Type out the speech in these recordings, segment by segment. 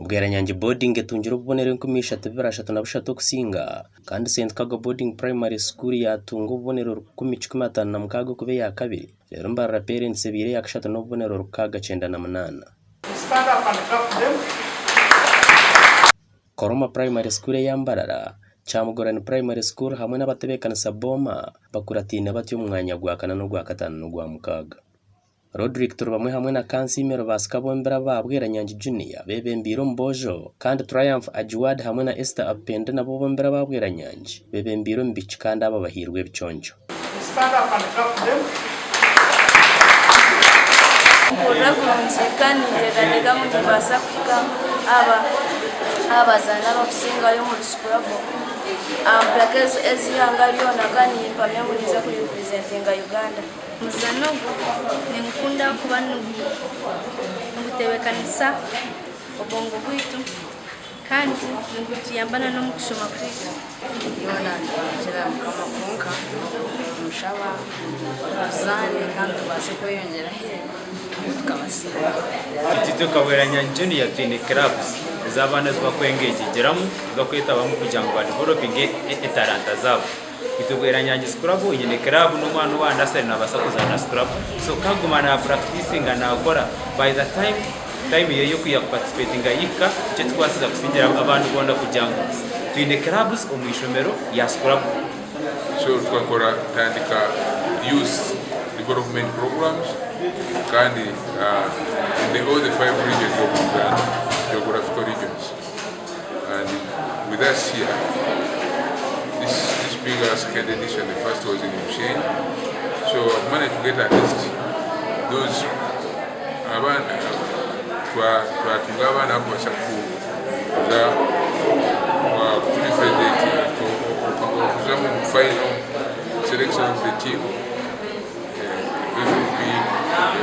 Bweranyangi Boarding etungire obubonero 3203 okusinga kandi St Kago Boarding Primary School yaatunga obubonero 1156 okuba eya kabiri reero Mbarara Parents ebaire eya kashatu n'obubonero 698. Koroma Primary School eya Mbarara, Kyamugorani Primary School hamwe n'abatebeekanisa Boma bakurataine batyo omu mwanya gwa kana n'ogwakataano n'ogwamukaaga. Rodrick Turibamwe hamwe na Kansiime Rubaasika bombire aba Bweranyangi Junior beebembeire omu boojo kandi Triumph Ajiwad hamwe na Esther Apende nabo bombire aba Bweranyangi beebembeire omu baishiki kandi aba bahairwe ebiconco. Mpurira kurungi kandi ninteekateeka ngu nimbaasa kuhika aha bazaani abarikusingayo omuri Scrabble aha mpaka ez'eihanga ryona kandi nimpamya ngu ninza kuripurezentinga Uganda. Omuzaano ogu ningukunda ahakuba nigutebeekanisa obwongo bwaitu kandi nigutuyamba n'omu kushoma kwaitu. Nyowe naagira Mukama kwonka nimushaba tuzaane kandi tubaase kweyongyera aheeru tukabasinga. Itwe nka Bweranyangi Junior twine clubs ezi abaana ezi bakwengegyegyeramu, ezi bakwetabamu kugira ngu badevelopinge etalanta zaabo. Itwe Bweranyangi Scrabble nyine club n'omwana owa nursery nabaasa kuzaana Scrabble. So ku aguma na practicinga nakora by the time time ye y'okuya ku participatinga yahika nikyo ekikubaasiza kusingira abandi boona kugira ngu twine clubs omu ishomero rya Scrabble. So tukakora tandika youth development programs kandi in the all the five regions of Uganda, geographical regions. And with us here, this, this being our second edition, the first was in Bushenyi. So I've managed to get at least those abaana twatunga abaana bakubasa kuza kurepresent okuza mu final selection of the team.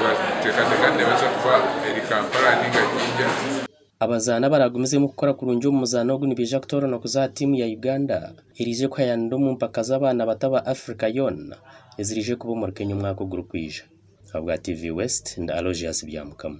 Bateekateeka nebaza kuba eri Kampala ninga Jinja. Abazaani abaraagumizemu kukora kurungi omu muzaano ogu nibaija kutooranwa kuza aha tiimu ya Uganda eraije kuhayanira omu mpaka z'abaana bato aba Africa yoona eziraije kuba omuri Kenya omwaka ogurikwija. Ahabwa TV West, ndi Aloysius Byamukama.